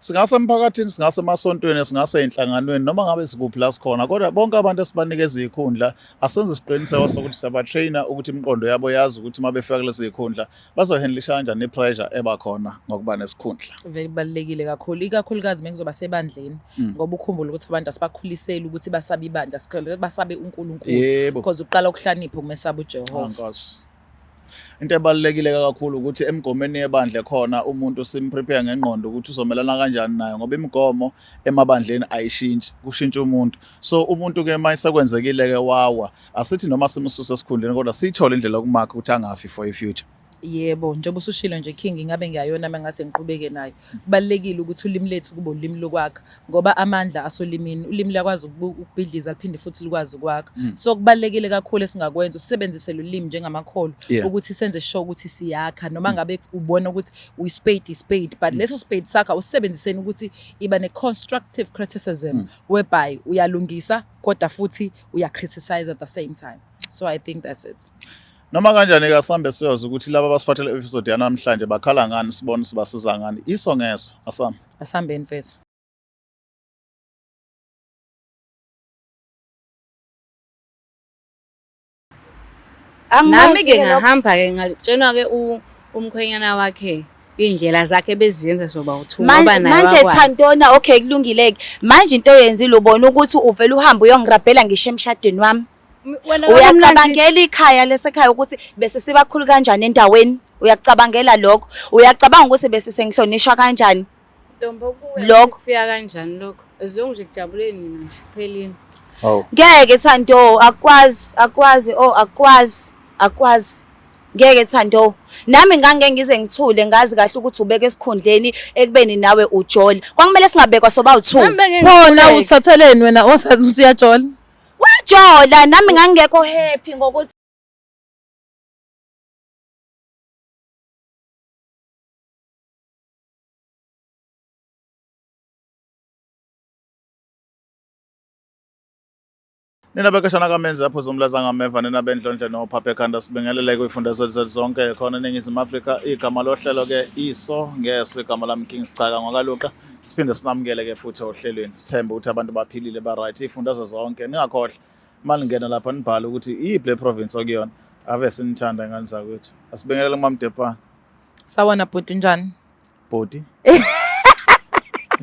Singase emphakathini, singase emasontweni, singase ey'nhlanganweni, noma ngabe sikuphi la sikhona, kodwa bonke abantu esibanikeza iy'khundla asenze isiqiniseko sokuthi siyabatraina ukuthi imiqondo yabo yazi ukuthi uma befika kulezi y'khundla bazohandlisha kanjani i-pressure eba khona ngokuba nesikhundla. Vele kubalulekile kakhulu, ikakhulukazi mengizoba sebandleni, ngoba ukhumbule ukuthi abantu asibakhuliseli ukuthi basabe ibandla, sikhulele basabe uNkulunkulu. Yebo. Because uqala ukuhlakanipha ukumesaba uJehova. Nkosi. Into ebalulekile kakhulu ukuthi emigomeni yebandla khona umuntu simprepare ngengqondo ukuthi uzomelana kanjani nayo, ngoba imigomo emabandleni ayishintshi, kushintsha umuntu. So umuntu ke uma sekwenzekile ke wawa, asithi noma simsuse esikhundleni kodwa siyithole indlela yokumakha ukuthi angafi for i-future. Yebo, njengoba usushilo nje King, ingabe ngiyayona uma ngase ngiqhubeke nayo. Kubalulekile ukuthi ulimi lethu kube ulimi lokwakha, ngoba amandla asolimini. Ulimi liyakwazi ukubhidliza liphinde futhi likwazi ukwakha. So kubalulekile kakhulu esingakwenza usebenzise lo limi njengamakholwa ukuthi senze sure ukuthi siyakha, noma ngabe ubona ukuthi uyispade ispade, but leso spade sakho awusebenziseni ukuthi iba ne-constructive criticism, whereby uyalungisa kodwa futhi uya-criticize at the same time. So I think that's it. Noma kanjani ke asambe siyoza ukuthi laba abasiphathele episode yanamhlanje bakhala ngani, sibone sibasiza ngani. Iso ngeso, asambe. Asambeni mfethu. Nami ke ngahamba ke ngatshenwa ke umkhwenyana wakhe indlela zakhe beziyenza soba uthu ngoba naye manje wakwazi. Thantona, okay, kulungile ke manje. Into oyenzile ubona ukuthi uvela uhambe uyongirabhela ngisho emshadweni wami. Wena Uyacabangela ikhaya lesekhaya ukuthi bese sibakhulu kanjani endaweni? Uyacabangela lokho? Uyacabanga ukuthi bese sengihlonishwa kanjani? Ntombo, kuwe Lokho. kufika kanjani lokho? As long nje kujabule nina nje kuphelile. Hawu. Ngeke Thando, akwazi, akwazi, oh, akwazi, akwazi. Ngeke Thando, nami ngange ngize ngithule, ngazi kahle ukuthi ubeke esikhundleni ekubeni nawe ujole. Kwakumele singabekwa soba u2. Nami bengeke Khona ngikhuleke. usatheleni wena osazi ukuthi uyajola? Wajola, nami ngangekho happy ngokuthi Nina bekashana kamenzi apho zomlaza ngameva, nina bendlondle nophapha ekhanda, sibingelele kwifundiso zethu zonke khona eNingizimu Afrika. Igama lohlelo ke iso ngeso, igama lami King Sicaka ngwakaluqa. Siphinde sinamukele ke futhi ohlelweni, sithembe ukuthi abantu baphilile, ba right ifundiso zonke. Ningakhohlwa uma ningena lapha nibhale ukuthi iyiphi le province okuyona. Ave sinithanda ngane zakwethu. Asibingelele kuMamDepana. Sawona bhuti, njani? Bhuti.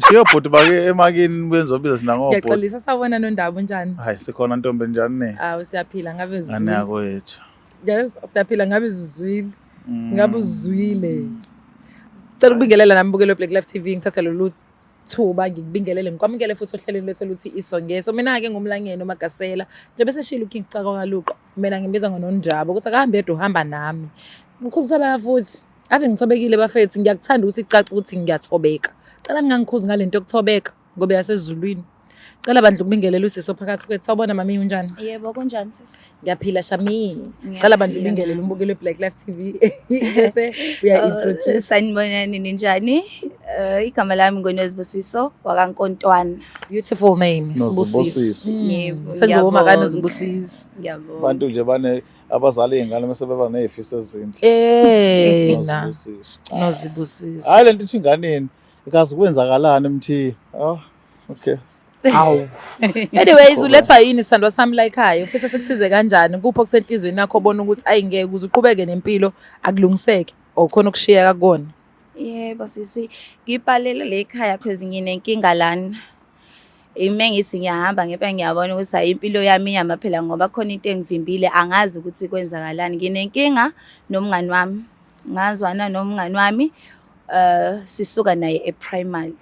Shiyo bhuti bake emakini benzobiza sina ngobhuti. Ngiyaxolisa, sawona Nondaba, unjani? Hayi, sikhona ntombi, njani ne? Awu, siyaphila, ngabe Ngane uzwile. yakwethu. Yes, siyaphila, ngabe uzwile. Ngabe uzwile. Cela ukubingelela nami mbukelo Black Life TV, ngithatha lolu thuba ngikubingelele, ngikwamukele futhi ohlelweni lwethu oluthi Iso Ngeso. Mina-ke ngumlangeni uMagasela, njengoba eseshilo uKing Sicaka kaLuqa, mina ngimbiza ngoNonjaba ukuthi akahambe yedwa, uhamba nami. Mkhulu Thobeka futhi, ave ngithobekile bafethu, ngiyakuthanda ukuthi kucace ukuthi ngiyathobeka. Cela ningangikhuzi ngale nto yokuthobeka ngoba yasezulwini. Cela bandla ukubingelela usiso phakathi kwethu. Sawubona mami, unjani? Yebo, kunjani sisi? Ngiyaphila shami. Cela bandla ubingelele umbukeli we-Black Life TV. Bese uya-introduce. Sanibonani, ninjani? Igama lami nguNozibusiso wakaNkontwana. Beautiful name, Nozibusiso. Sibusiso. Yebo, Sengizoba ngiyabonga. kaNozibusiso. Ngiyabonga. Abantu nje bane abazali iy'ngane mase beba ney'fiso ezinhle. Eh na Nozibusiso. Nozibusiso. Hayi, lento ithi inganeni ikazi kwenzakalani mthi. Oh, okay. Awu. Anyways, ulethwa yini sithandwa sami la ekhaya? Ufisa sikusize kanjani? Kuphi okusenhlizweni yakho obona ukuthi ayingeke ukuze uqhubeke nempilo akulungiseke or khona ukushiyeka kukona? Yebo sisi, ngibhalele le ekhaya cause nginenkinga lana. Ime ngithi ngiyahamba ngempela ngiyabona ukuthi hayi, impilo yami iyama phela ngoba khona into engivimbile, angazi ukuthi kwenzakalani. Nginenkinga nomngani wami. Ngazwana nomngani wami, sisuka naye e-primary.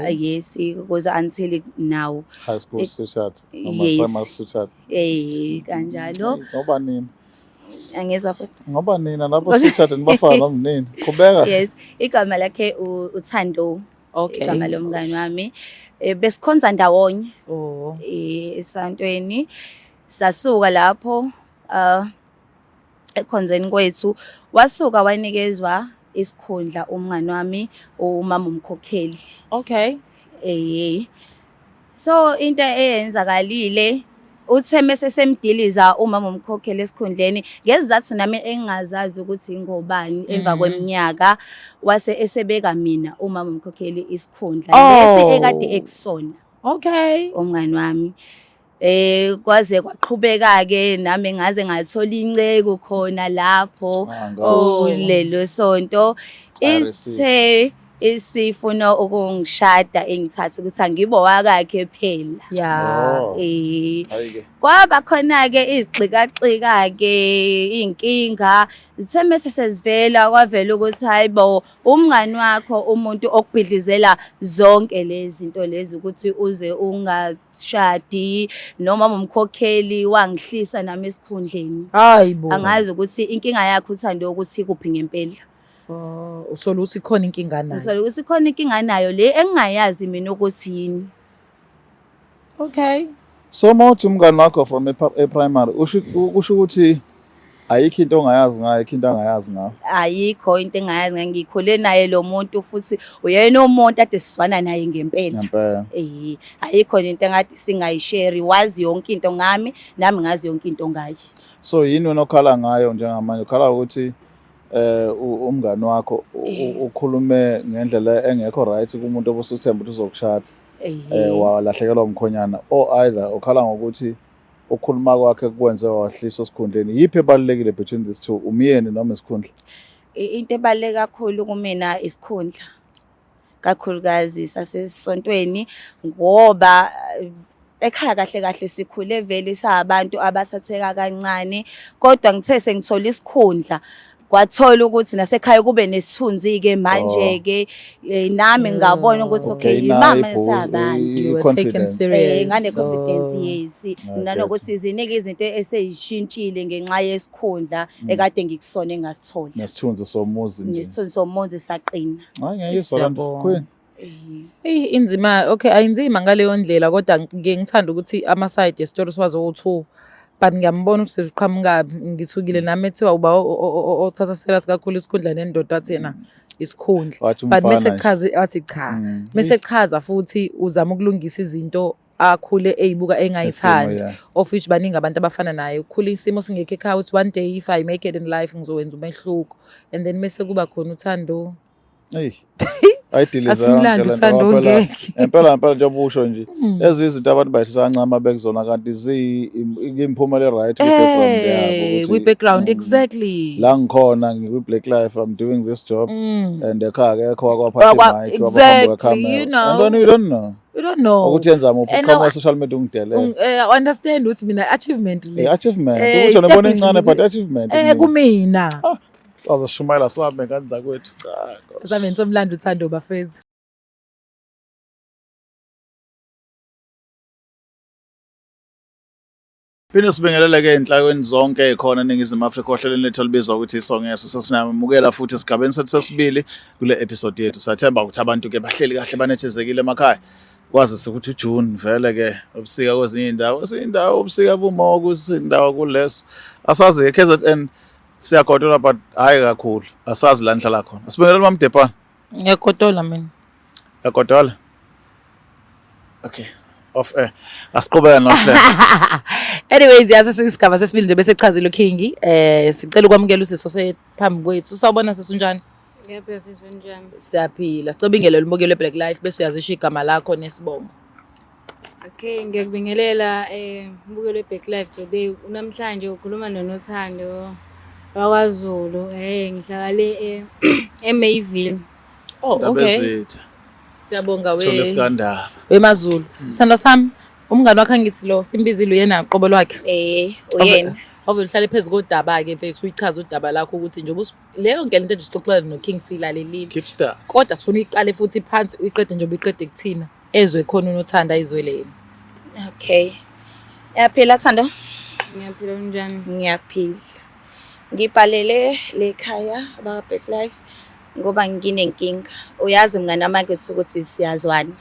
Yes, kuze until now. High school sweetheart noma Yes. primary sweetheart. Kanjalo. Ngoba nini? Angizwa futhi. Ngoba nina lapho sweetheart nibafana noma nini? Qhubeka. Yes, igama lakhe uThando. Igama lomngani wami. Besikhonza ndawonye. Oh. Esantweni. Sasuka lapho ekhonzeni kwethu, wasuka wanikezwa isikhundla umngani wami, umama umkhokheli. So into eyenzakalile, Uthe mese semdiliza umama umkhokheli esikhundleni ngezizathu nami engingazazi ukuthi ingobani emva kweminyaka, wase esebeka mina umama umkhokheli isikhundla lesi ekade ekusona. Umngani wami. Kwaze kwaqhubeka ke nami ngaze ngathola inceku khona lapho kulelo sonto. I receive. Ithe isifuna ukungishada ingithatha ukuthi angibo wakakhe phela. Oh. Hayi-ke. Kwaba khona ke izixikaxika ke inkinga zithe mase sezivela, kwavela ukuthi hayibo, umngani wakho umuntu okubhidlizela zonke lezi zinto lezi ukuthi uze ungashadi, noma umkhokheli wangihlisa nami esikhundleni. Hayibo. Angazi ukuthi inkinga yakhe uthando ukuthi kuphi ngempela. Oh, usola ukuthi khona inkinga nayo. Ngisola ukuthi khona inkinga nayo le engingayazi mina ukuthi yini. Okay. So mawuthi umngani wakho from e-primary, usho ukuthi ayikho into ongayazi ngayo, ayikho into angayazi ngayo. Ayikho into engayazi, ngikhule naye lo muntu futhi uyena umuntu ade sizwana naye ngempela. Ngempela. Ayikho nje into engathi singayishare, wazi yonke into ngami, nami ngazi yonke into ngaye. So yini wena okhala ngayo njengamanje? Ukhala ukuthi umngani wakho ukhulume ngendlela engekho right kumuntu obusuthemba ukuthi uzokushada. Walahlekelwa umkhonyana, or either ukhala ngokuthi ukukhuluma kwakhe kwenze wahliswa esikhundleni. Yiphi ebalulekile between these two, umyeni noma isikhundla? Into ebaluleke kakhulu kumina isikhundla, kakhulukazi sasesontweni, ngoba ekhaya kahle kahle sikhule vele sabantu abathatheka kancane, kodwa ngithe sengithola isikhundla kwathola ukuthi nasekhaya kube nesithunzi-ke manje-ke, nami ngabona ukuthi okay, imama sabantu. You were taken serious. Ngane-confidence, yes. Nanokuthi ziningi izinto eseyishintshile ngenxa yesikhundla ekade ngikusona engasithola. Nesithunzi somuzi nje. Nesithunzi somuzi saqina. Hayi, ngiyayizwa loo nto. Queen. Eyi, inzima, okay, ayinzima ngaleyo ndlela, kodwa ngike ngithanda ukuthi ama-side esitori siwazi owu-two. But ngiyambona ukuthi sesiqhamukaphi, ngithukile nami ethiwa uba othatha serious kakhulu isikhundla nendoda, wathi yena isikhundla. Wathi But umfana mese nje. chaza, wathi cha. Mese chaza futhi uzama ukulungisa izinto akhule eyibuka engayithandi. Isimo, yeah. Of which baningi abantu abafana naye. Ukhula isimo singekho ekhaya, uthi one day if I make it in life ngizowenza umehluko. And then mese kuba khona uthando. Eyi. Ayidilize Asimlando yonke le nto uthando ngoba phela ongekho. Impela impela njengoba usho nje, ezinye izinto abantu bayithatha kancane uma bekuzona, kanti ziyimiphumela e-right kwi-background yabo ukuthi, Kwi-background, exactly. La ngikhona ngikwi-Black Life, I'm doing this job and ekhaya akekho wakwaphatha i-mic, wakwaphambi kwekhamera. You know. And then you don't know. You don't know. Ukuthi yenza muphi, And uqhamuka now social media ungidelele. Understand ukuthi mina achievement le. Achievement. Ukuthi wena ubona incane, but achievement kumina. Kumina. Sazishumayela sihambe ngane zakwethu. Cha, gosh. Sami somlando uthando bafethu. Phinde sibingelele-ke ey'nhlakweni zonke ey'khona eNingizimu Afrika ohlelweni lethu olubizwa ukuthi Isongeso. Sesinamukela futhi esigabeni sethu sesibili kule episode yethu. Siyathemba ukuthi abantu-ke bahleli kahle, banethezekile emakhaya. Kwazise ukuthi uJune vele-ke ubusika kwezinye iy'ndawo, kwezinye iy'ndawo ubusika bumo, kwezinye iy'ndawo kuless. Asazi-ke KZN siyagodola but hhayi kakhulu, asazi la nihlala khona. Sibingelele Mamdepana. Ngiyagodola mina. Uyagodola? Okay. Off air. Asiqhubeke nohlelo. Anyways, yazi sisigaba sesibili nje bese chazile uKing. Sicela ukwamukela usiso sephambi kwethu. Sawubona sisi, unjani? Ngiyaphila sisi, unjani? Siyaphila. Sicela ubingelele umbukeli weBlack Life bese uyazisho igama lakho nesibongo. Okay, ngiyakubingelela mbukeli weBlack Life today. Namhlanje ukhuluma noNothando wakwaZulu. Ngihlala le eMayville. Oh, Ndaba okay. ezitha. Siyabonga we. Sithole sikandaba. WemaZulu. Sithando sami, umngani wakhe angisilo, simbizile uyena qobo lwakhe. Uyena. Ovele uhlale phezu kodaba-ke mfethu, uyichaze udaba lakho ukuthi njengoba leyo nto lento nje sixoxela noKing siyilalelile. Keep star. Kodwa sifuna uyiqale futhi phansi uyiqede njengoba uyiqede kuthina. Ezwe khona unothanda ayizwele yena. Okay. Uyaphila Thando? Ngiyaphila, unjani? Ngiyaphila. Ngibhalele le khaya abaka Black Life ngoba nginenkinga. Uyazi mngani wami ukuthi siyazwana.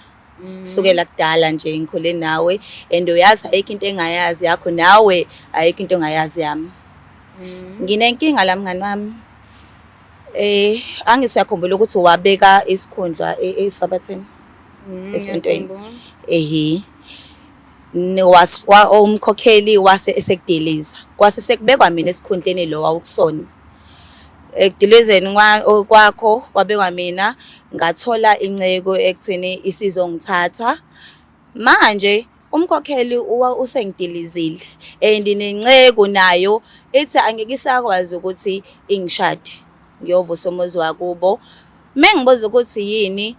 Kusukela kudala nje ngikhule nawe and uyazi ayikho into engayazi yakho nawe ayikho into ongayazi yami. Nginenkinga la mngani wami. Angithi uyakhumbula ukuthi wabeka isikhundla eSabathini esontweni. Ngiyakhumbula. Ehe. Umkhokheli wase esekudiliza, kwase sekubekwa mina esikhundleni lo wawukusona. Ekudilizeni kwakho kwabekwa mina, ngathola inceku ekutheni isizongithatha. Manje umkhokheli usengidilizile and nenceku nayo ithi angeke isakwazi ukuthi ingishade, ngiyovusa umuzi wakubo. Mengibuza ukuthi yini,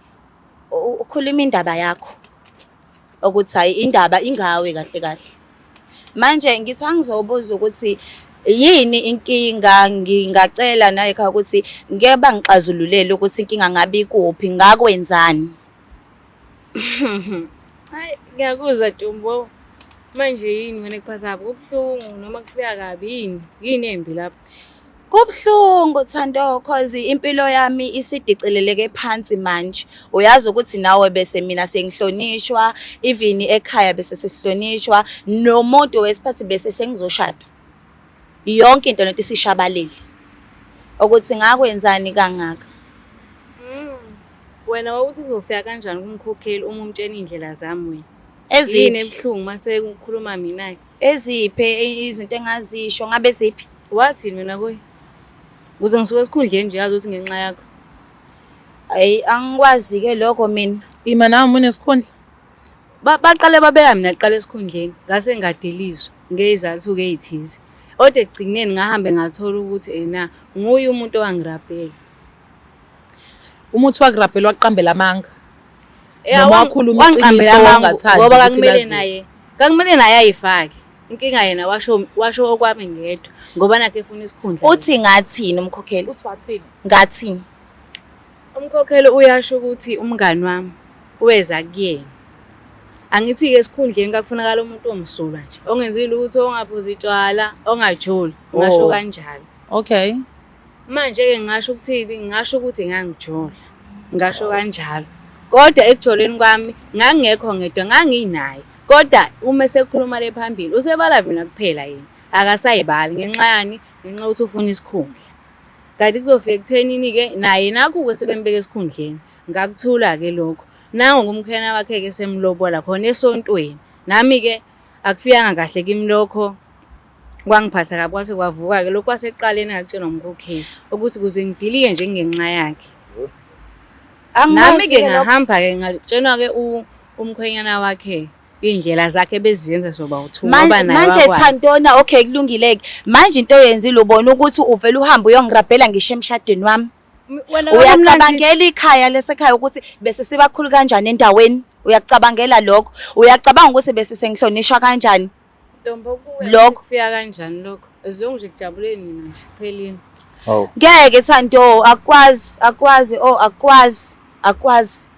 ukhuluma indaba yakho ukuthi hayi, indaba ingawe kahle kahle. Manje ngithi angizobuza ukuthi yini inkinga, ngingacela naye ekhaya ukuthi ngeke bangixazululele ukuthi inkinga ngabe ikuphi, ngakwenzani. Hayi, ngiyakuzwa Ntombo. Manje yini wena ekuphatha kabi? Kubuhlungu noma kufika kabi yini? Yini embi lapho? Kubuhlungu Thando, cause impilo yami isidicileleke phansi manje. Uyazi ukuthi nawe bese mina sengihlonishwa, even ekhaya bese sesihlonishwa, nomuntu wesiphathi bese sengizoshada. Yonke into lento isishabalele. Ukuthi ngakwenzani kangaka? Wena wawuthi kuzofika kanjani kumkhokheli uma umtshena iy'ndlela zami wena? Eziphi? Yini ebuhlungu mase kukhuluma mina-ke? Eziphi izinto engazisho, ngabe ziphi? Wathini wena kuye? Ukuze ngisuke esikhundleni nje yazi ukuthi ngenxa yakho. Hayi, angikwazi-ke lokho mina. Ima nawe unesikhundla. Baqale babeka mina kuqala esikhundleni, ngase ngadiliswa ngey'zathu-ke ey'thize. Kodwa ekugcineni ngahambe ngathola ukuthi ena nguye umuntu owangirabhela. Umuthi wakurabhela waqambela amanga. Ya, Noma wakhuluma wangiqambela iqiniso amanga, wangathandi ngoba ukuthi kakumele laziwe. naye, kakumele naye ayifake. Inkinga yena washo okwami ngedwa ngoba nakhe efuna isikhundla. Uthi ngathini umkhokheli? Uthi wathini? Ngathini? Umkhokheli uyasho ukuthi umngani wami weza kuyena. Angithi-ke esikhundleni kakufunakala umuntu omsulwa nje, ongenzi lutho, ongaphuzi tshwala, ongajoli, ngasho Oh. kanjalo. Okay. Manje-ke ngingasho ukuthini? Ngingasho ukuthi ngangijola, ngingasho kanjalo. Kodwa ekujoleni kwami ngangingekho ngedwa, nganginaye. Kodwa uma esekhuluma le phambili usebala mina kuphela yena, akasayibali. Ngenxa yani? Ngenxa yokuthi ufuna isikhundla. Kanti kuzofika ekuthenini-ke naye nakhu-ke sebembeka esikhundleni. Ngakuthula-ke lokho. Nangu umkhwenyana wakhe-ke semlobola khona esontweni. Nami-ke akufikanga kahle kimi lokho. Kwangiphatha kabi kwase kwavuka-ke lokhu kwasekuqaleni ngakutshelwa umkhokheli ukuthi kuze ngidilike nje ngenxa yakhe. Nami-ke Angikwazi-ke lokho. ngahamba-ke ngatshenwa-ke umkhwenyana wakhe iy'ndlela zakhe beziyenza soba u-two ngoba naye Manje wakwazi. Thandona, okay, kulungile-ke. Manje into oyenzile ubona ukuthi uvele uhambe uyongirabhela ngisho emshadweni wami. Wena Uyacabangela ikhaya lesekhaya ukuthi bese sibakhulu kanjani endaweni? Uyakucabangela lokho? Uyacabanga ukuthi bese sengihlonishwa kanjani? Ntombo kuwe Lokho. kufika kanjani lokho? As long nje kujabuleni mina nje kuphelile. Hawu. Ngeke Thando, akwazi, akwazi, oh akwazi, akwazi.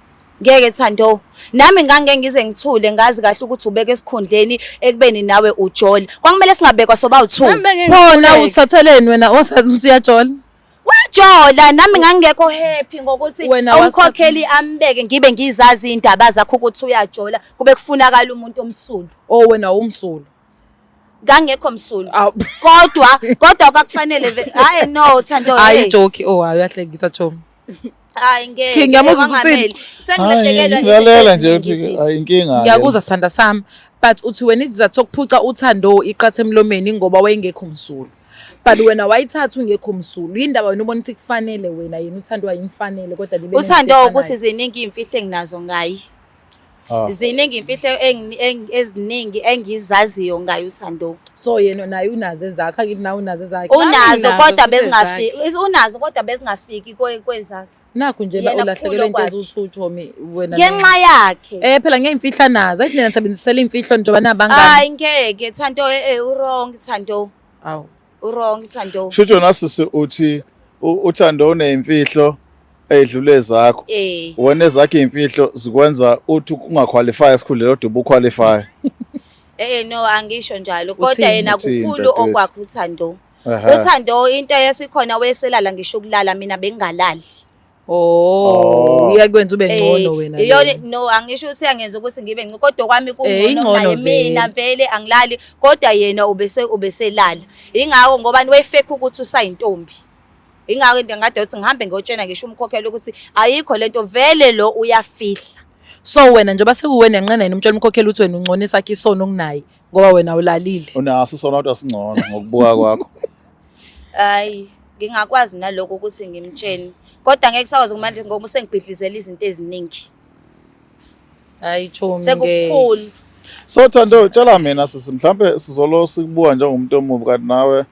Ngeke Thando. Nami ngangeke ngize ngithule, ngazi kahle ukuthi ubeke esikhundleni ekubeni nawe ujole. Kwakumele singabekwa soba u2. Nami bengeke Khona ngikhuleke. usatheleni wena osazi ukuthi uyajola? Wajola nami ngangingekho happy ngokuthi Wena umkhokheli ambeke ngibe ngizazi indaba zakho ukuthi uyajola, kube kufunakala umuntu omsulu. Oh, wena umsulu. Ngangekho msulu. Awu. Kodwa kwakufanele hayi no Thando. Hayi hey. joke. Oh, hayi uyahlekisa chomi. Hayi ngeke. King, ngiyamuzwa ukuthi uthini. kwangamele. Sengilahlekelwa Hayi, ngilalela nje izinto ukuthi eziningi, hayi inkinga. Ngiyakuzwa sithanda sami, but uthi wena isizathu sokuphuca uthando iqatha emlomeni ngoba wayengekho msulu. But wena wayithatha ungekho msulu. Yindaba wena ubona ukuthi kufanele wena yena uthando wayimfanele kodwa nibe nento Uthando efanayo. ukuthi ziningi iy'mfihlo enginazo ngaye. Ah. Ziningi iy'mfihlo eziningi engizaziyo ngaye uThando. So yena naye unazo ezakhe, akithi nawe unazo ezakhe. Unazo Nazo kodwa futhi bezingafiki, unazo kodwa bezingafiki kwezakhe. Nakhu nje la Yena ulahlekelwe into kukhulu eziwu-two chomi wena. Ngenxa yakhe. Phela ngeke imfihla nazo. Ayithi nina nisebenzisela imfihlo njengoba nabangani. Hayi ngeke Thando, u-wrong Thando. Awu. U-wrong Thando. Shuthi wena sisi uthi uThando uneyimfihlo ey'dlule zakho. Wena ezakho iy'mfihlo zikwenza uthi ungaqualify esikhundleni kodwa ubuqualify. No, angisho njalo. Kodwa Uthini? yena Uthini, kukhulu dadewethu? okwakhe uThando. Uthando into esikhona weselala ngisho ukulala mina bengingalali. Oh, Oh. iyakwenza ube ngcono wena. Iyona leyo. no, angisho ukuthi iyangenza ukuthi ngibe ngcono kodwa kwami kungcono Ingcono kunaye. Mina vele. vele angilali kodwa yena ubeselala. Ingakho ngoba wefake ukuthi usayintombi. Ingakho into ngade ukuthi ngihambe ngiyotshena ngisho umkhokhelo ukuthi ayikho lento vele lo uyafihla. So wena njengoba sekuwena nqena yena umtshela umkhokheli ukuthi wena ungcono esakhe isono kunaye ngoba wena ulalile. Unaso isona kodwa singcono ngokubuka kwakho. Hayi, ngingakwazi naloko ukuthi ngimtshele. Kodwa ngeke kusakwazi manje ngoba usengibhidlizela izinto eziningi. Hayi chomi ngeke. Sekukukhulu. So Thando, tshela mina sisi, mhlambe sizolo sikubuka njengomuntu omubi kanti nawe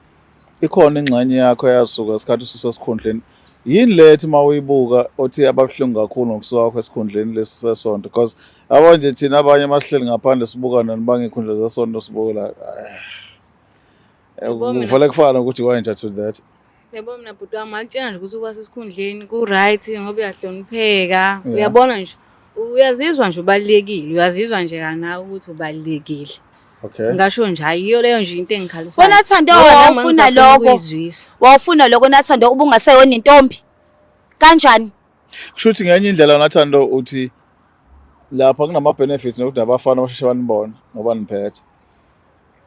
ikhona ingxenye yakho eyasuka isikhathi ususesikhundleni. Yini le ethi uma uyibuka othi ababuhlungu kakhulu ngokusuka kwakho esikhundleni lesi sesonto? Because yabo nje thina abanye masihleli ngaphandle sibuka nani bangekhundla zesonto sibuka la. Yabo mina- Kuvele kufana ukuthi why to that. Yabo mina bhuti wami ngakutshela nje ukuthi ukuba sesikhundleni ku-right ngoba uyahlonipheka. Uyabona nje uyazizwa nje ubalulekile, uyazizwa nje kanawe ukuthi ubalulekile. Ngasho nje hayi iyo leyo nje into engikhalisayo. Wena Thando, Ngoba nami wawufuna ngisafuna lokho. ukuyizwisa. Wawufuna lokho naThando ubungaseyona intombi. Kanjani? Kusho ukuthi ngenye indlela naThando uthi lapha kunama benefits nokuthi nabafana basheshe banibone ngoba niphethe.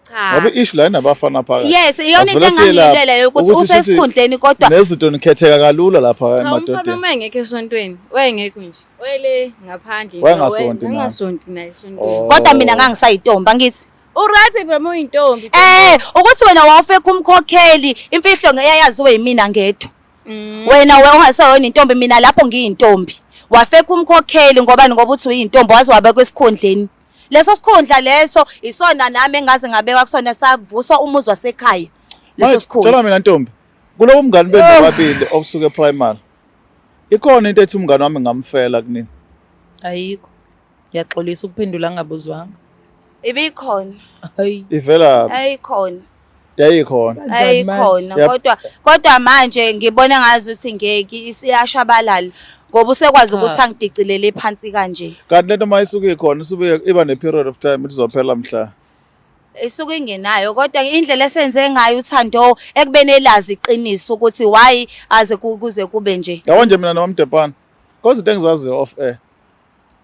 Cha. Ngoba i-issue la inabafana phakathi. Yes, iyona into Asivele siye lapho. engangiyilwela leyo ukuthi Ukuthi shuthi usesikhundleni kodwa nezinto nikhetheka kalula lapha Cha, umfana emadodeni. uma engekho esontweni, wayengekho nje. Wayele ngaphandle. nje, Wayengasonti naye. Wayengasonti naye esontweni. Oh. Kodwa mina ngangisayintombi angithi. U-right phela uma uyintombi. Ukuthi wena wawufeka umkhokheli, imfihlo ngeyayaziwe yimina ngedwa. Wena ungaseyona intombi, mina lapho ngiyintombi. Wafeka umkhokheli ngoba ngoba uthi uyintombi waze wabekwa esikhundleni. Leso sikhundla leso isona nami engaze ngabekwa kusona savuswa umuzi wasekhaya. Leso Manje, sikhundla. Tshela mina ntombi, kulobo mngani benu bobabili obusuke primary. Ikhona into ethi umngani wami ngamfela kunini? Ayikho. Ngiyaxolisa ukuphendula ngingabuzwanga. Ibikhona. Hayi. Ivela Ayikhona. Yayikhona. Kanjani manje? Ayikhona Yep. kodwa manje ngibona ngazi ukuthi ngeke isiyashabalala ngoba usekwazi ukuthi Cha. angidicilele phansi kanje. Kanti lento uma isuke ikhona isuke iba ne period of time ukuthi izophela mhla. Isuke ingenayo kodwa indlela esenze ngayo uThando ekubeni elazi iqiniso ukuthi why aze kuze kube nje. Yabo nje mina noMdepana. Kodwa izinto engizaziyo off air.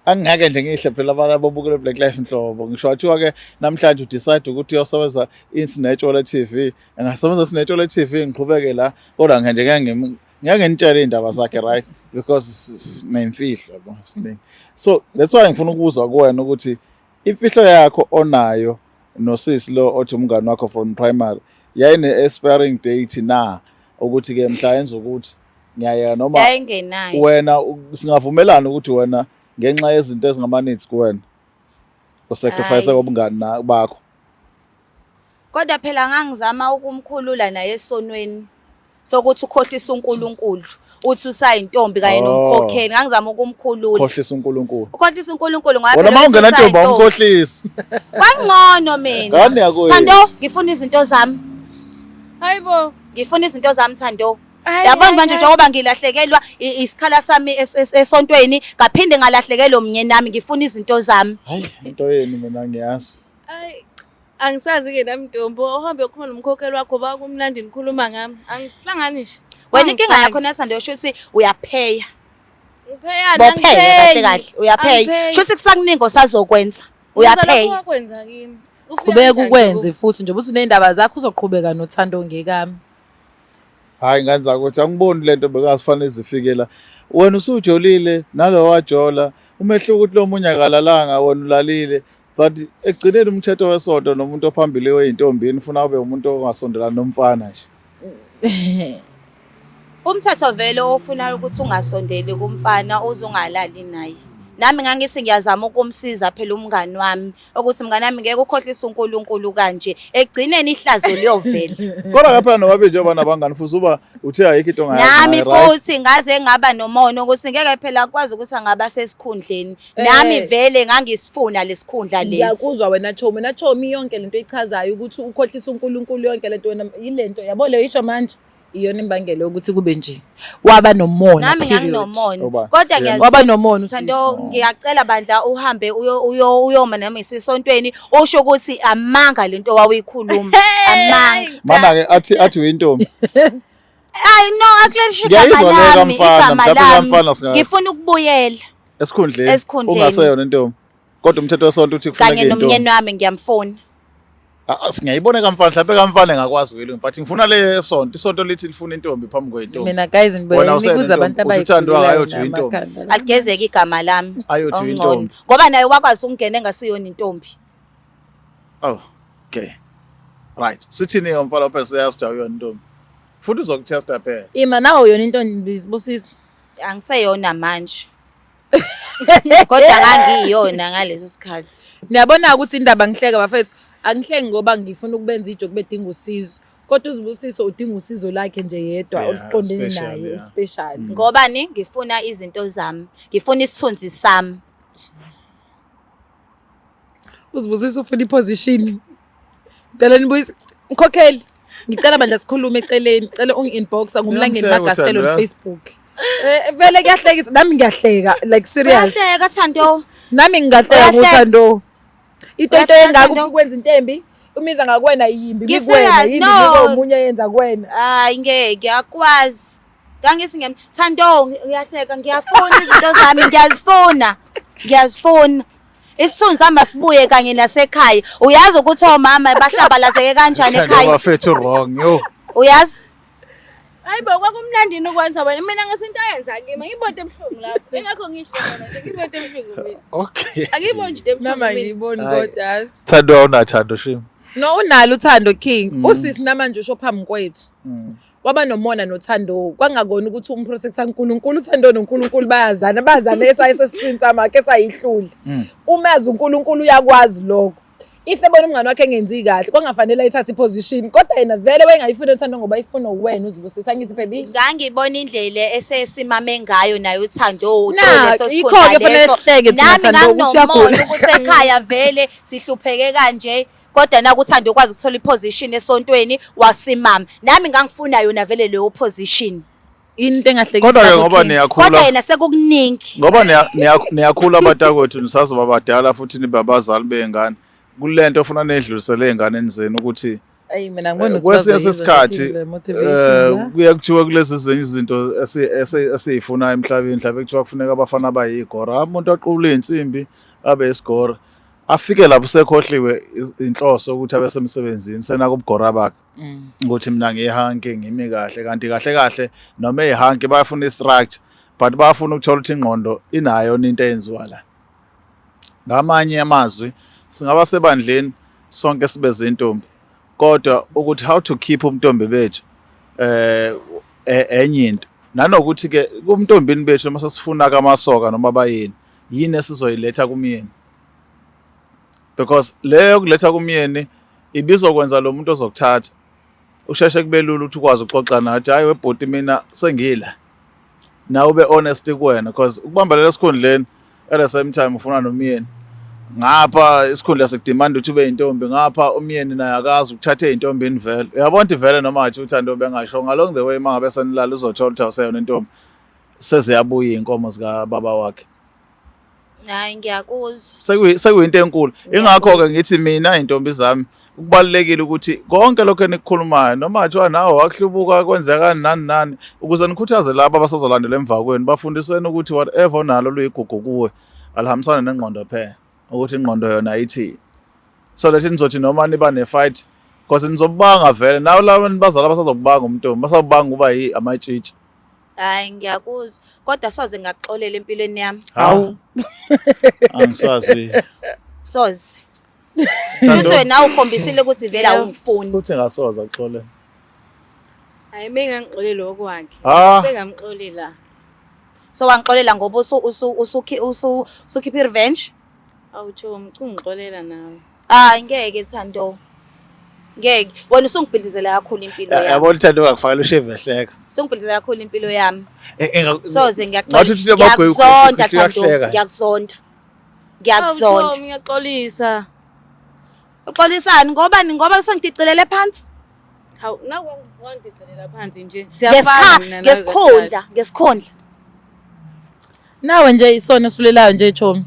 Angeke nje ngihle phela abantu ababukele Black Life nhlobo. Ngisho wathiwa ke namhlanje udecide ukuthi uyosebenza Insinetshole TV. Engasebenza Sinetshole TV ngiqhubeke la kodwa nje ngeke ngeke nginitshele indaba zakhe, right? Because sinemfihlo yabo siningi. So that's why ngifuna ukubuza kuwena ukuthi imfihlo yakho onayo nosisi lo othi umngani wakho from primary yayine expiring date na, ukuthi ke mhla yenza ukuthi ngiyayeka noma Yayingenayo. wena singavumelana ukuthi wena ngenxa yezinto ezingama-needs kuwena usacrifice Hhayi. kobungani bakho? Kodwa phela ngangizama ukumkhulula naye esonweni sokuthi ukhohlisa uNkulunkulu uthi usayintombi kanye Oh. nomkhokheli, ngangizama ukumkhulula. Khohlisa uNkulunkulu. Ukhohlisa uNkulunkulu ngoba Wena phela uma uthi ungena ntombi usayintombi. awumkhohlisi. Kwangcono mina. Ngane yakwethu. Thando, ngifuna izinto zami. Hayibo. Ngifuna izinto zami, Thando. Hayi, Yabona hayi, manje hayi. njengoba ngilahlekelwa isikhala sami esontweni, ngaphinde ngalahlekelwa umnyeni nami, ngifuna izinto zami. Hayi, into yenu mina ngiyazi. Hayi. Angisazi ke nami ntombi, uhambe ukhuluma nomkhokheli wakho ba kumnandi nikhuluma ngami. Angihlangani nje. Wena inkinga Angifaki. yakho naThando yosho ukuthi uyapheya. Ngipheyana. Bopheya kahle kahle, uyapheya. Shuthi kusakuningi osazokwenza. Uyapheya. Wakwenza kimi. Ufika Qhubeka kanjani ukwenze kuwe? futhi njengoba usuney'ndaba zakho uzoqhubeka nothando ngekami. Hayi ngenza ukuthi angiboni lento bekazifanele zifike la. Wena usujolile nalo wajola. Umehluko ukuthi lo munye akalalanga wena ulalile. But ekugcineni umthetho wesonto nomuntu ophambili weyintombini ufuna ube umuntu ongasondelani nomfana nje. Umthetho vele ofuna ukuthi ungasondeli kumfana uze ungalali naye. Nami ngangithi ngiyazama ukumsiza phela umngani wami ukuthi mngani wami ngeke ukhohlise uNkulunkulu kanje. Ekugcineni ihlazo liyovela. Kodwa ke phela nobabili njengoba nabangani futhi uba uthe ayikho into ongayazi Nami ngaye, right? futhi ngaze ngaba nomona ukuthi ngeke phela akwazi ukuthi angaba sesikhundleni. Nami vele ngangisifuna lesikhundla lesi. Ngiyakuzwa wena Chomi, wena Chomi, yonke lento echazayo ukuthi ukhohlisa uNkulunkulu yonke lento wena yilento yabo leyo isho manje iyona imbangela yokuthi kube nje waba nomona, Nami period. nganginomona. Uba? Kodwa Yena. Waba nomona usisi. Thando, ngiyacela bandla uhambe uyoma nami sisontweni usho ukuthi amanga lento wawuyikhuluma. Amanga. Mana ke athi uyintombi. Hayi no, akulelisho Ngiyayizwa igama leyo lami, kamfana, igama mhlawumbe lami. kamfana Ngifuna ukubuyela esikhundleni Esikhundleni. ungaseyona intombi. Kodwa umthetho wesonto uthi kufuneka kanye intombi. nomnyeni wami ngiyamfuna. Ah, singayibona kamfana, mhlawumbe kamfana engakwazi ukuyilunga, but ngifuna le sonto, isonto lithi lifuna intombi phambi kwentombi. Mina guys, Wena nikuza usenentombi, abantu uthi uThando abayikhululayo akayothi uyintombi. namakhanda. Aligezeke igama lami. Ayothi Okungcono. uyintombi. Ngoba naye wakwazi ukungena engasiyona intombi. Oh, okay. Right. Sithini ke mfana phela siyazi ukuthi awuyona intombi. Futhi uzokutesta phela. Ima nawe uyona intombi, Sibusiso. Angiseyona manje. Kodwa ngangiyona ngaleso sikhathi. Niyabona ukuthi indaba ngihleka bafethu, angihleki ngoba ngifuna ukubenza ijoke bedinga usizo. Kodwa uZibusiso udinga usizo lakhe nje yedwa Yeah, oluqondene special, naye, yeah. uspecial. Ngoba ni ngifuna izinto zami, ngifuna isithunzi sami. Uzibusiso ufuna iposition. Ngicela nibuyise mkhokheli. Ngicela bandla sikhulume eceleni. Ngicela ungi-inbox ngumlangeni Uyamhleka Magasela on uThando, yazi. Facebook. Eh, vele kuyahlekisa nami ngiyahleka, like serious. Uyahleka Thando. Nami ngingahleka Uyahleka. ngoThando. Itoto Uyahleka, engaka Thando. ufuna ukwenza intembi, umiza ngakuwena yimbi Ngi-serious, kuwena yimbi no. omunye yenza kuwena. Hayi ngeke akwazi. Ngangithi ngiyam Thando uyahleka, ngiyafuna izinto zami, ngiyazifuna. Ngiyazifuna. Isithunzi sami asibuye kanye nasekhaya. Uyazi ukuthi omama bahlabalazeke kanjani Thando ekhaya? bafethu wrong yo. Uyazi? Hayi bo, kwakumnandi yini ukwenza wena? Mina ngesinto ayenza kimi, angiyiboni into ebuhlungu lapho. Ingakho ngihleka manje, angiyiboni into ebuhlungu mina. Okay. Angiyiboni nje into ebuhlungu Nami mina. angiyiboni Hayi. kodwa yazi. Thando awunathando shame. No, unalo uthando King. Usisi namanje usho phambi kwethu. Waba nomona nothando. Kwangakona ukuthi umprotector uNkulunkulu, uthando noNkulunkulu bayazana, bazana esayisesiswini samakhe esayihlule. Uma azi uNkulunkulu uyakwazi lokho. If ebona umngane wakhe engenzi kahle, kwangafanele ayithathe iposition, kodwa yena vele wayengayifuni uthando ngoba ifuna wena uZibusisa, angithi baby. Ngangibona indlela esesimame ngayo naye uThando Na, leso yikho-ke sikhundla fanele leso. sihleke thina, Nami Thando, ukuthi nganginomona uyagula. ukuthi ekhaya vele sihlupheke kanje, kodwa naku uThando ukwazi ukuthola iposition esontweni wasimama. Nami ngangifuna yona vele leyo position. Into engahlekisa Kodwa ke lapho, ngoba King. niyakhula. Kodwa yena sekukuningi. Ngoba niyakhula abatakwethu, nisazoba badala futhi nibe abazali bey'ngane. Kulento ofuna nidlulisele ey'nganeni zenu ukuthi Ayi mina ngibona ukuthi kwesinye bazoyizwa sesikhathi nje le motivation la. kuye kuthiwe kulezi ezinye izinto esiyifunayo emhlabeni, mhlawumbe kuthiwa kufuneka abafana abayigora, umuntu aqule iy'nsimbi abe isigora, afike lapho sekhohliwe inhloso ukuthi abe semsebenzini senaka ubugora bakhe ukuthi mina ngiyihanki ngimi kahle, kanti kahle kahle noma eyihanki bayafuna i-structure, but bayafuna ukuthola ukuthi ingqondo inayo into eyenziwa la. Ngamanye amazwi singaba sebandleni sonke sibe zintombi, kodwa ukuthi how to keep ubuntombi bethu enye into, nanokuthi ke kumntombini bethu noma sesifuna kamasoka noma bayini, yini esizoyiletha kumyeni, because leyo kuletha kumyeni ibizokwenza lo muntu ozokuthatha usheshe kube lula ukuthi ukwazi ukuxoxa nathi, hayi webhuti mina sengila, nawe ube honest kuwena, because ukubambelela esikhundleni at the same time ufuna nomyeni ngapha, isikhundla sikudemand ukuthi ube yintombi ngapha, umyeni naye akazi ukuthatha eyintombini vele, uyabona ukuthi vele noma ngathi uthando bengashonga along the way, uma ngabe senilala uzothola ukuthi awuseyona intombi, seziyabuya iy'nkomo zikababa wakhe. Hayi ngiyakuzwa. Sekuyinto enkulu. Ingakho-ke ngithi mina iy'ntombi zami kubalulekile ukuthi konke lokho enikukhulumayo noma kuthiwa nawe wakuhlubuka kwenzekani nani nani, ukuze nikhuthaze laba abasazolandela emva kwenu, bafundiseni ukuthi whatever onalo luyigugu kuwe alihambisane nengqondo phela, ukuthi ingqondo yona ithi, so that nizothi noma niba ne-fight, because nizobanga vele nawe laba nibazali abasazokubanga umntombi basazobanga uba yi amatshitshi. Hayi ngiyakuzwa, kodwa soze ngakuxolela empilweni yami. Hawu, angisazi. Soze. Futhi wena ukhombisile ukuthi vele awungifuni. Futhi ngasoza kuxolela. Hayi mina ngangixoleli okwakhe. Ah. Sengamxolela. So wangixolela ngoba usukhipha i-revenge? Awu Chomi, ungixolela nawe. Hayi ngeke Thando. Ngeke. Wena usungibhidlizela kakhulu impilo yami. Yabona uThando ungakufakela ushevu ehleka. Usungibhidlizela kakhulu impilo yami. Soze Ngathi uthi abagwebu ngiyakuzonda Thando, uyahleka. ngiyakuzonda. Awu Ngiyakuzonda. Chomi, ngiyaxolisa. Uxolisani ngobani, ngoba usengidicilele phansi? Hawu naku wangidicelela phansi nje. Siyafana mina nawe. Ngesikhundla, ngesikhundla. Nawe nje isona osulelayo nje Chomi.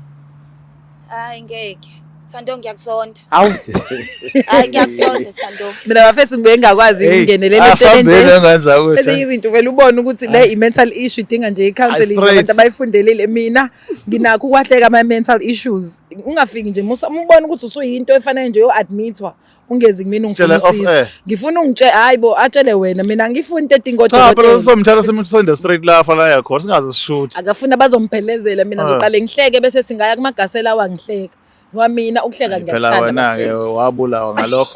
Hayi ngeke. Thando ngiyakuzonda. Hawu. Hayi ngiyakuzonda Thando. Mina bafethu ngibe ngingakwazi ukungenelela entweni Afambeni nje. engenza ukuthi Ezinye izinto vele ubone ukuthi le i-mental issue idinga nje i-counseling, Straight. abantu abayifundelile. Mina nginakho ukwahleka ama-mental issues. Ungafiki nje musa ubone ukuthi usuyinto efanele nje yo-admit-wa. Ungezi kumina Sitshele ungifuna off usizo. air. Ngifuna ungitshe hayi bo atshele wena mina ngifuna into edinga Cha phela odokotela. somthatha simsende straight la fana yakhona singaze sishoot. Akafuna bazomphelezela mina Ah. ngizoqale ngihleke bese singaya kumagasela wangihleka. Ngoba mina ukuhleka Phela ngiyakuthanda. wena ke bafethu. wabulawa ngalokho.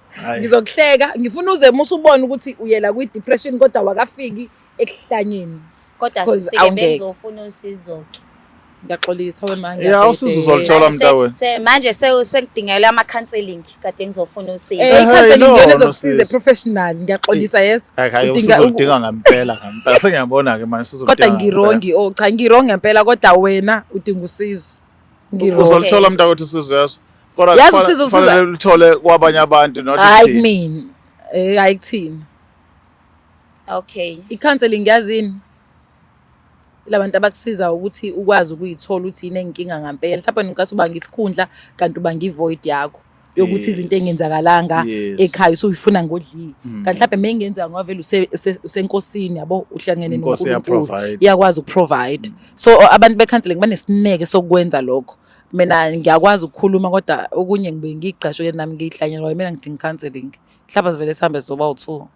Hayi. Ngizokuhleka ngifuna uze musa ubone ukuthi uyela kwi-depression kodwa wakafiki ekuhlanyeni. Kodwa 'Cause sisi-ke awungeke. bengizofuna usizo-ke. Ngiyaxolisa wema Ya, usizo uzoluthola mntakwenu. Manje sengidingela ama-counselling kade ngizofuna usizo. Eh, Ehhe, i-counseling ilona iyona ezokusiza usizo. professional. Ngiyaxolisa yeso. Hayi hayi Udinga usizo uludinga ngempela ngempela. Sengiyabona ke manje usizo Kodwa uludinga ngempela. ngirongi oh cha ngirongi ngempela kodwa wena udinga usizo. Ngirongi. Uzoluthola mntakwethu usizo yazo. Kodwa Yazi kufanele- usizo usiza- kufanele luthole kwabanye abantu not Hayi kuthina. kumina. Eh hayi kuthina. Okay. I-counseling yazini? Labantu abakusiza ukuthi ukwazi ukuyithola ukuthi yini enkinga ngempela. Mhlawumbe ngenkathi ubanga isikhundla kanti ubanga i-void yakho yokuthi izinto Yes. engenzakalanga Yes. ekhaya usuyifuna ngodliwe. Kanti mhlawumbe mengenza ngoba vele usenkosini yabo uhlangene Inkosi noNkulunkulu. iyaprovide. Iyakwazi ukuprovide. So abantu be-counseling banesineke sokwenza lokho. Mina ngiyakwazi ukukhuluma kodwa okunye ngibuye ngigqashuke nami ngiyihlanyela ngoba mina ngidinga counseling. Mhlawumbe sivele sihambe soba u2.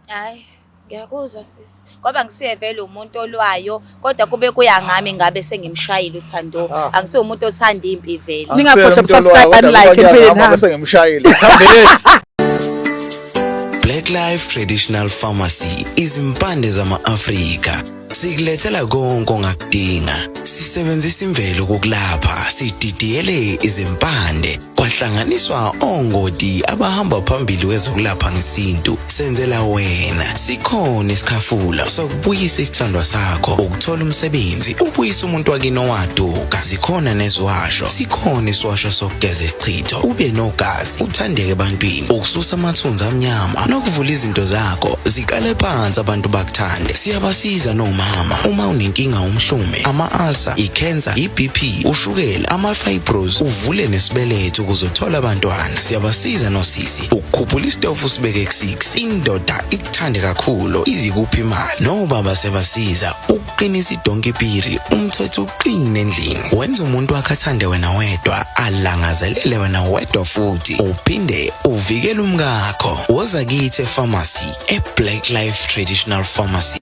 Hayi, ngiyakuzwa sisi. Ngoba ngisiye vele umuntu olwayo, kodwa kube kuya ngami ngabe sengimshayile uThando. Angisiye umuntu othanda impi vele. Ningakhohlwa Angisiyena umuntu ukusubscribe olwayo, and kodwa like kuba empilweni ngiyahamba yami. bese ngimshayile. Sihambeni. Black Life Traditional Pharmacy izimpande zama-Afrika sikulethela konke ongakudinga. Sisebenzisa imvelo ukukulapha, sididiyele izimpande kwahlanganiswa ongoti abahamba phambili kwezokulapha ngesintu. Senzela wena sikhona isikhafula sokubuyisa isithandwa sakho, ukuthola umsebenzi, ubuyise umuntu wakini owaduka. Zikhona neziwasho, sikhona isiwasho sokugeza isichitho, ube nogazi, uthandeke ebantwini, ukususa amathunzi amnyama nokuvula izinto zakho ziqale phansi abantu bakuthande. Siyabasiza nomama uma unenkinga umhlume, ama-ulcer, i-cancer, i-BP, ushukela, ama-fibros, uvule nesibeletho ukuze uthole abantwana. Siyabasiza nosisi ukukhuphula isitofu usibeke ku-6, indoda ikuthande kakhulu izikuphi imali. Nobaba siyabasiza ukuqinisa idonkipiri, umthetho uqine endlini, wenza umuntu wakhe athande wena wedwa, alangazelele wena wedwa, futhi uphinde uvikele umkakho. Woza kithi efamasi e-Black Life Traditional Pharmacy.